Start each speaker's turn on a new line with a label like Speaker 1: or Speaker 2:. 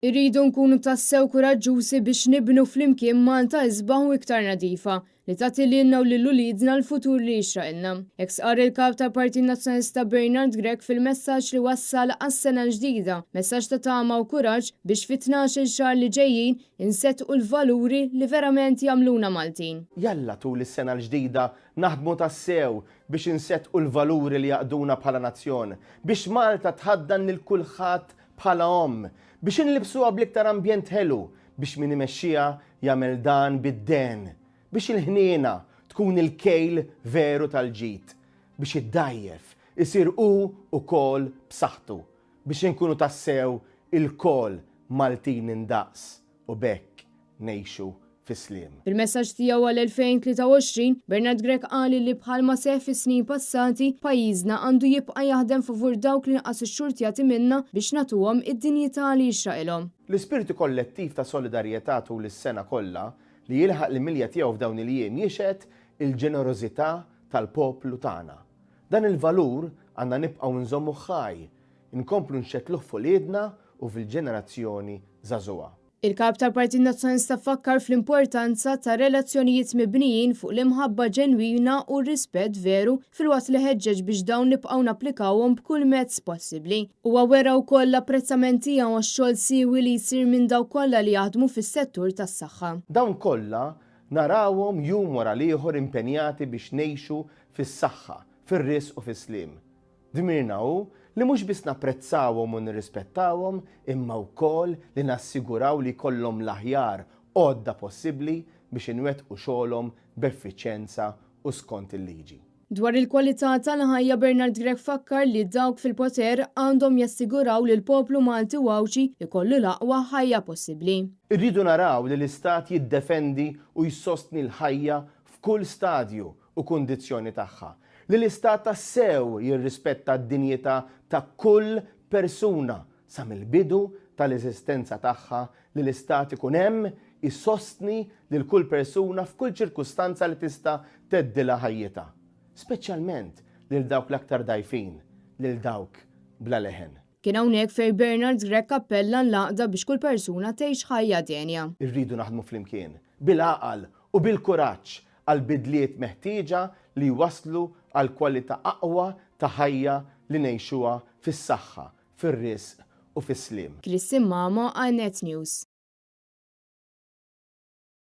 Speaker 1: Irridu nkunu tassew kuraġġużi biex nibnu flimkien Malta isbaħ u iktar nadifa, li tagħti lilna u lil uliedna l-futur li jixraqilna. Hekk stqarr il-Kap tal-Partit Nazzjonalista Bernard Grech fil-messaġġ li wassal għas-sena l-ġdida, messaġġ ta' tama u kuraġġ biex fit-tnax-il xahar li ġejjin insettqu l-valuri li verament jagħmluna Maltin.
Speaker 2: Jalla tul is-sena l-ġdida naħdmu tassew biex insettqu l-valuri li jgħaqqduna bħala nazzjon, biex Malta tħaddan lil kulħadd bħala omm, biex inlibbsuha bl-iktar ambjent ħelu, biex min imexxiha jagħmel dan bid-dehen, biex il-ħniena tkun il-kejl veru tal-ġid, biex id-dgħajjef isir hu wkoll b'saħħtu, biex inkunu tassew ilkoll Maltin indaqs u b'hekk ngħixu fis-sliem.
Speaker 1: Fil-messaġġ tiegħu għal-2023, Bernard Grech qal li bħalma seħħ fis-snin passati, pajjiżna għandu jibqa' jaħdem favur dawk li inqas ixxurtjati minna biex nagħtuhom id-dinjità li jixraqilhom.
Speaker 2: L-ispirtu kollettiv ta' solidarjetà tul is-sena kollha, li jilħaq l-milja tiegħu f'dawn il-jiem jixhed il-ġenerożità tal-poplu tagħna. Dan il-valur għandna nibqgħu nżommuh ħaj, inkomplu nxettluh f'uliedna u fil-ġenerazzjoni żagħżugħa.
Speaker 1: Il-Kap tal-Partit Nazzjonalista fakkar fl-importanza ta' relazzjonijiet mibnijin fuq l-imħabba ġenwina u r-rispett veru filwaqt li ħeġġeġ biex dawn nibqgħu napplikawhom b'kull mezz possibbli. Huwa wera wkoll l-apprezzament tiegħu għax-xogħol siewi li jsir minn dawk kollha li jaħdmu fis-settur tas-saħħa.
Speaker 2: Dawn kollha narawhom jum wara l-ieħor impenjati biex ngħixu fis-saħħa, fir-riżq u fis-sliem. Dmirna hu li mhux biss napprezzawhom u nirrispettawhom imma wkoll li nassiguraw li jkollhom l-aħjar għodda possibbli biex inwettqu xogħolhom b'effiċjenza u skont il-liġi.
Speaker 1: Dwar il-kwalità tal-ħajja Bernard Grech fakkar li dawk fil-poter għandhom jassiguraw li l-poplu Malti u Għawdxi jkollu l-aqwa ħajja possibbli.
Speaker 2: Irridu naraw li l-Istat jiddefendi u jsostni l-ħajja f'kull stadju u kundizzjoni tagħha, li l-Istat tassew jirrispetta d-dinjità ta' kull persuna sa mill-bidu tal-eżistenza tagħha li l-Istat ikun hemm isostni lil kull persuna f'kull ċirkustanza li tista' theddilha ħajjitha, speċjalment lil dawk l-aktar dgħajfin, lil dawk bla leħen.
Speaker 1: Kien hawnhekk fejn Bernard Grech appella l-għaqda biex kull persuna tgħix ħajja denja.
Speaker 2: Irridu naħdmu flimkien, bil-għaqal u bil-kuraġġ għall-bidliet meħtieġa li jwasslu għal kwalità aqwa ta' ħajja li ngħixuha fis-saħħa, fir-riżq u fis-sliem.
Speaker 1: Christine Mamo għal Net News.